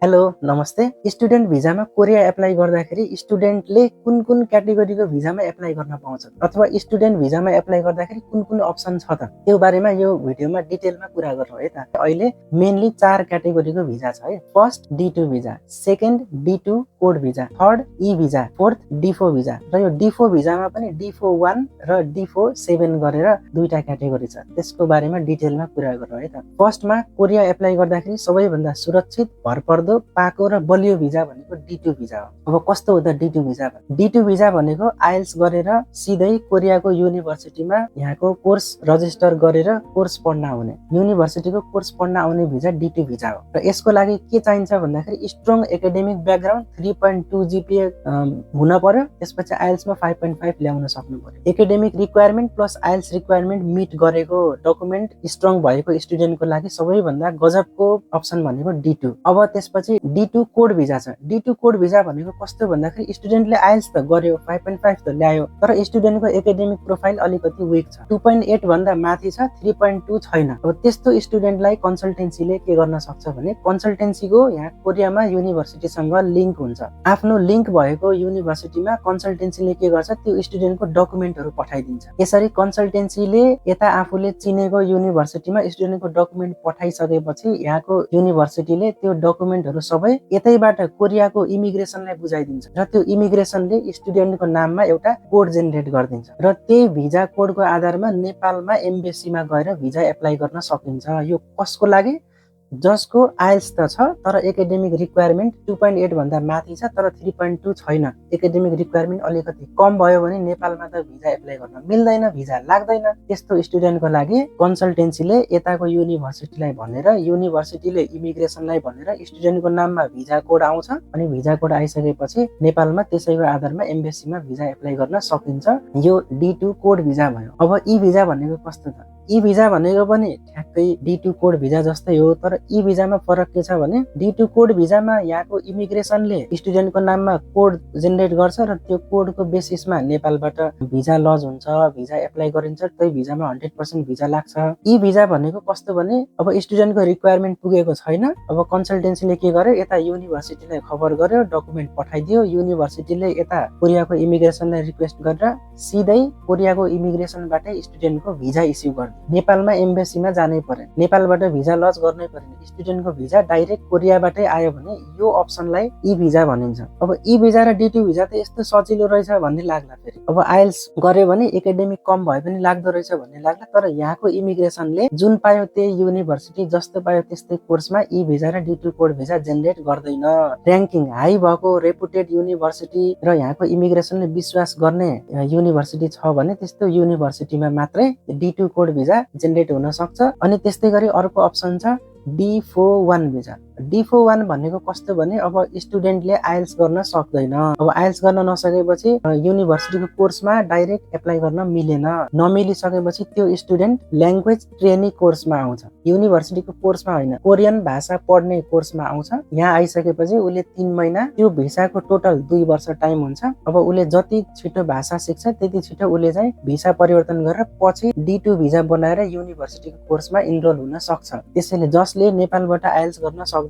Hello नमस्ते। Student भिजामा Korea apply गर्दाखेरि स्टुडेन्टले कुन कुन क्याटेगोरीको भिजामा एप्लाई गर्न पाउँछ अथवा स्टुडेन्ट भिजामा एप्लाई गर्दाखेरि कुन कुन अप्सन छ त, त्यो बारेमा यो भिडियोमा डिटेलमा कुरा गरौँ है त। अहिले मेनली 4 क्याटेगोरीको भिजा छ है। First D2 visa, second D2 code visa, third ई भिजा, फोर्थ D4 भिजा र यो D4 भिजामा पनि D4 1 र D4 7 गरेर दुईटा क्याटेगोरी छ। त्यसको बारेमा डिटेलमा कुरा गरौँ है त। फर्स्टमा कोरिया एप्लाई गर्दाखेरि सबैभन्दा सुरक्षित, भरपर्दो, पाको र बलियो भिजा भनेको D2 भिजा हो। अब कस्तो हो त D2 भिजा? D2 भिजा भनेको आइएल्स गरेर सिधै कोरियाको युनिभर्सिटीमा यहाँको कोर्स रजिस्टर गरेर कोर्स पढ्न आउने, युनिभर्सिटीको कोर्स पढ्न आउने भिजा D2 भिजा हो। र यसको लागि के चाहिन्छ भन्दाखेरि स्ट्रङ एकाडेमिक ब्याकग्राउन्ड 3.2 GPA हुन पर्यो। त्यसपछि आइएल्समा 5.5 ल्याउन सक्नु पर्यो। Academic requirement plus IELTS requirement meet गरेको डकुमेन्ट स्ट्रङ भएको स्टुडेन्टको लागि सबैभन्दा गजबको अप्सन भनेको D2। अब त्यसपछि D2 कोड भिजा छ। D2 कोड भिजा भनेको कस्तो भन्दाखेरि स्टुडेन्टले आइएल्स त गर्यो, 5.5 त ल्यायो, तर स्टुडेन्टको एकाडेमिक प्रोफाइल अलिकति विक छ, 2.8 भन्दा माथि छ, 3.2 छैन। अब त्यस्तो स्टुडेन्टलाई कन्सल्टेन्सीले के गर्न सक्छ भने कन्सल्टेन्सीको यहाँ कोरियामा युनिभर्सिटीसँग लिङ्क हुन्छ। आफ्नो लिङ्क भएको युनिभर्सिटीमा कन्सल्टेन्सीले के गर्छ, त्यो स्टुडेन्टको डकुमेन्टहरू पठाइदिन्छ। यसरी कन्सल्टेन्सीले यता आफूले चिनेको युनिभर्सिटीमा स्टुडेन्टको डकुमेन्ट पठाइसकेपछि यहाँको युनिभर्सिटीले त्यो डकुमेन्टहरू सबै यतैबाट कोरियाको इमिग्रेसनलाई बुझाइदिन्छ र त्यो इमिग्रेसनले स्टुडेन्टको नाममा एउटा कोड जेनेरेट गरिदिन्छ र त्यही भिजा कोडको आधारमा नेपालमा एम्बेसीमा गएर भिजा एप्लाई गर्न सकिन्छ। यो कसको लागि? जसको आइएल्स त छ तर एकाडेमिक रिक्वायरमेन्ट 2.8 भन्दा माथि छ तर 3.2 छैन। एकाडेमिक रिक्वायरमेन्ट अलिकति कम भयो भने नेपालमा त भिजा एप्लाई गर्न मिल्दैन, भिजा लाग्दैन। त्यस्तो स्टुडेन्टको लागि कन्सल्टेन्सीले यताको युनिभर्सिटीलाई भनेर, युनिभर्सिटीले इमिग्रेसनलाई भनेर स्टुडेन्टको नाममा भिजा कोड आउँछ अनि भिजा कोड आइसकेपछि नेपालमा त्यसैको आधारमा एम्बेसीमा भिजा एप्लाई गर्न सकिन्छ। यो D2 कोड भिजा भयो। अब ई भिजा भनेको कस्तो त? ई भिजा भनेको पनि ठ्याक्कै D2 कोड भिजा जस्तै हो, तर ई भिजामा फरक के छ भने D2 कोड भिजामा यहाँको इमिग्रेसनले स्टुडेन्टको नाममा कोड जेनेरेट गर्छ र त्यो कोडको बेसिसमा नेपालबाट भिजा लज हुन्छ, भिजा एप्लाई गरिन्छ, त्यही भिजामा 100% भिजा लाग्छ। ई भिजा भनेको कस्तो भने अब स्टुडेन्टको रिक्वायरमेन्ट पुगेको छैन, अब कन्सल्टेन्सीले के गर्यो, यता युनिभर्सिटीलाई खबर गर्यो, डकुमेन्ट पठाइदियो, युनिभर्सिटीले यता कोरियाको इमिग्रेसनलाई रिक्वेस्ट गरेर सिधै कोरियाको इमिग्रेसनबाटै स्टुडेन्टको भिजा इस्यु गर्यो। नेपालमा एम्बेसीमा जानै पर्यो, नेपालबाट भिजा लज गर्नै पर्यो। स्टुडेन्टको भिजा डाइरेक्ट कोरियाबाटै आयो भने यो अप्सनलाई ई भिजा भनिन्छ। अब ई भिजा र D2 भिजा त यस्तो सजिलो रहेछ भन्ने लाग्ला। फेरि अब आइएल्स गर्यो भने एकाडेमिक कम भए पनि लाग्दो रहेछ भन्ने लाग्ला, तर यहाँको इमिग्रेसनले जुन पायो त्यही युनिभर्सिटी जस्तो पायो त्यस्तै कोर्समा ई भिजा र D2 कोड भिजा जेनेरेट गर्दैन। र्याङ्किङ हाई भएको रेपुटेड युनिभर्सिटी र यहाँको इमिग्रेसनले विश्वास गर्ने युनिभर्सिटी छ भने त्यस्तो युनिभर्सिटीमा मात्रै D2 कोड भिजा जेनेरेट हुन सक्छ। अनि त्यस्तै गरी अर्को अप्सन छ D4 भिजा। D4 भनेको कस्तो भने अब स्टुडेन्टले आइएल्स गर्न सक्दैन। अब आइएल्स गर्न नसकेपछि युनिभर्सिटीको कोर्समा डाइरेक्ट एप्लाई गर्न मिलेन। नमिलिसकेपछि त्यो स्टुडेन्ट ल्याङ्ग्वेज ट्रेनिङ कोर्समा आउँछ, युनिभर्सिटीको कोर्समा होइन, कोरियन भाषा पढ्ने कोर्समा आउँछ। यहाँ आइसकेपछि उसले 3 महिना, त्यो भिसाको टोटल 2 वर्ष टाइम हुन्छ। अब उसले जति छिटो भाषा सिक्छ त्यति छिटो उसले चाहिँ भिसा परिवर्तन गरेर पछि D2 भिजा बनाएर युनिभर्सिटीको कोर्समा इनरोल हुन सक्छ। त्यसैले जसले नेपालबाट आइएल्स गर्न सक्दैन,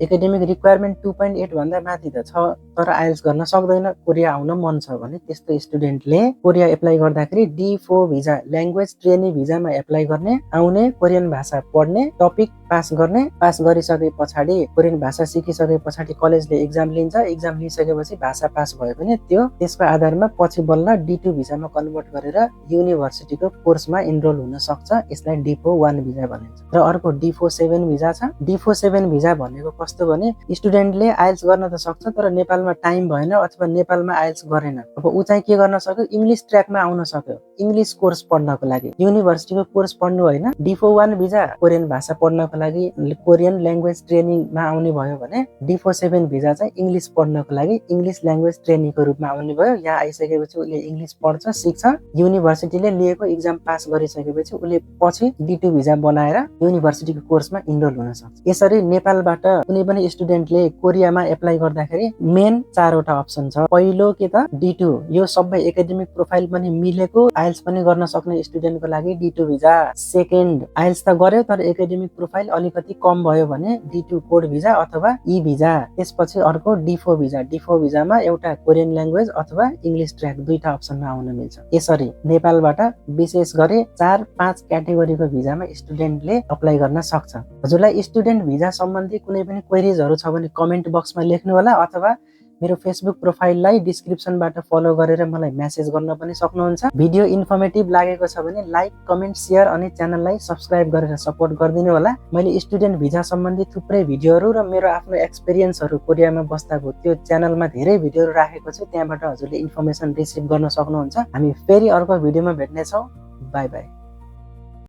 एकाडेमिक रिक्वायरमेन्ट 2.8 भन्दा माथि त छ तर आइएल्स गर्न सक्दैन, कोरिया आउन मन छ भने त्यस्तो स्टुडेन्टले कोरिया एप्लाई गर्दाखेरि D4 भिजा, ल्याङ्ग्वेज ट्रेनिङ भिजामा एप्लाई गर्ने, आउने, कोरियन भाषा पढ्ने, टपिक पास गर्ने, पास गरिसके पछाडि कोरियन भाषा सिकिसके पछाडि कलेजले एक्जाम लिन्छ, एक्जाम लिइसकेपछि भाषा पास भयो भने त्यसको आधारमा पछि बल्ल D2 भिजामा कन्भर्ट गरेर युनिभर्सिटीको कोर्समा इनरोल हुन सक्छ। यसलाई D4 भिजा भनिन्छ। र अर्को D4 भिजा छ। D4 भिजा भनेको कस्तो भने स्टुडेन्टले आइएल्स गर्न त सक्छ तर नेपालमा टाइम भएन अथवा नेपालमा आइएल्स गरेन। अब ऊ चाहिँ के गर्न सक्यो, इङ्ग्लिस ट्र्याकमा आउन सक्यो, इङ्ग्लिस कोर्स पढ्नको लागि, युनिभर्सिटीको कोर्स पढ्नु होइन। D4 भिजा कोरियन भाषा पढ्नको लागि, कोरियन ल्याङ्ग्वेज ट्रेनिङमा आउने भयो भने D4 भिजा चाहिँ इङ्ग्लिस पढ्नको लागि इङ्ग्लिस ल्याङ्ग्वेज ट्रेनिङको रूपमा आउने भयो। यहाँ आइसकेपछि उसले इङ्ग्लिस पढ्छ, सिक्छ, युनिभर्सिटीले लिएको एक्जाम पास गरिसकेपछि उसले पछि D2 भिजा बनाएर युनिभर्सिटीको कोर्समा इनरोल हुन सक्छ। यसरी नेपाल नेपालबाट कुनै पनि स्टुडेन्टले कोरियामा एप्लाई गर्दाखेरि मेन 4 वटा अप्सन छ। पहिलो के त D2, यो सबै एकाडेमिक प्रोफाइल पनि मिलेको आइएल्स पनि गर्न सक्ने स्टुडेन्टको लागि D2 भिजा। सेकेन्ड, आइएल्स त गर्यो तर एकाडेमिक प्रोफाइल अलिकति कम भयो भने D2 कोड भिजा अथवा ई भिजा। त्यसपछि अर्को D4 भिजा। D4 भिजामा एउटा कोरियन ल्याङ्ग्वेज अथवा इङ्ग्लिस ट्र्याक दुईटा अप्सनमा आउन मिल्छ। यसरी नेपालबाट विशेष गरी 4-5 क्याटेगोरीको भिजामा स्टुडेन्टले अप्लाई गर्न सक्छ। हजुरलाई स्टुडेन्ट भिजा सम्बन्धी कुनै पनि क्वेरीजहरू छ भने कमेन्ट बक्समा लेख्नु होला अथवा मेरो फेसबुक प्रोफाइललाई डिस्क्रिप्सनबाट फलो गरेर मलाई मेसेज गर्न पनि सक्नुहुन्छ। भिडियो इन्फर्मेटिभ लागेको छ भने लाइक, कमेन्ट, सेयर अनि च्यानललाई सब्स्क्राइब गरेर सपोर्ट गरिदिनु होला। मैले स्टुडेन्ट भिजा सम्बन्धी थुप्रै भिडियोहरू र मेरो आफ्नो एक्सपिरियन्सहरू कोरियामा बस्दाको त्यो च्यानलमा धेरै भिडियोहरू राखेको छु, त्यहाँबाट हजुरले इन्फर्मेसन रिसिभ गर्न सक्नुहुन्छ। हामी फेरि अर्को भिडियोमा भेट्नेछौँ। By by.